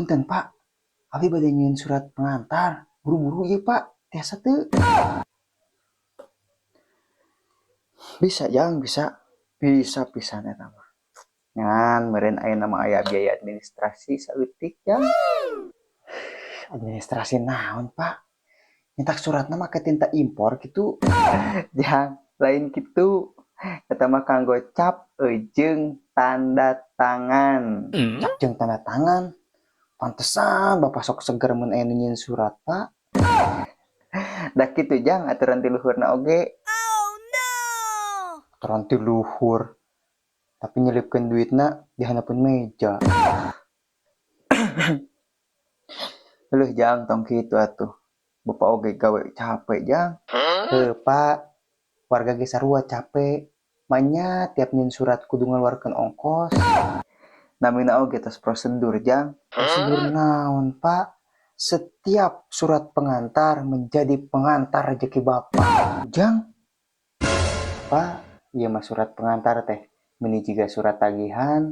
Punten, Pak, abi bade nyieun surat pengantar, buru-buru ieu, Pak, tiasa teu? Bisa, Jang, bisa. Bisa pisan eta mah. Ngan meureun ayeuna mah aya biaya administrasi saeutik, Jang. Administrasi naon, Pak? Nyetak suratna make tinta impor kitu? Jang, lain kitu. Eta mah kanggo cap jeung tanda tangan. Cap jeung tanda tangan? Pantesan Bapak sok seger mun aya nu nyieun surat, Pak. Da kitu, Jang, aturan ti luhurna oge. Oh no! Aturan ti luhur. Tapi nyelipkeun duitna di handapeun meja. Leuh, Jang, tong kitu atuh. Bapak oge gawe capek, Jang. Heuh, Pak, warga ge sarua capek. Maenya tiap nyieun surat kudu ngaluarkeun ongkos. Namina oge tos prosedur, Jang. Prosedur naon, Pak? Setiap surat pengantar menjadi pengantar rezeki Bapak. Jang. Pak, ieu mah surat pengantar teh meuni jiga surat tagihan.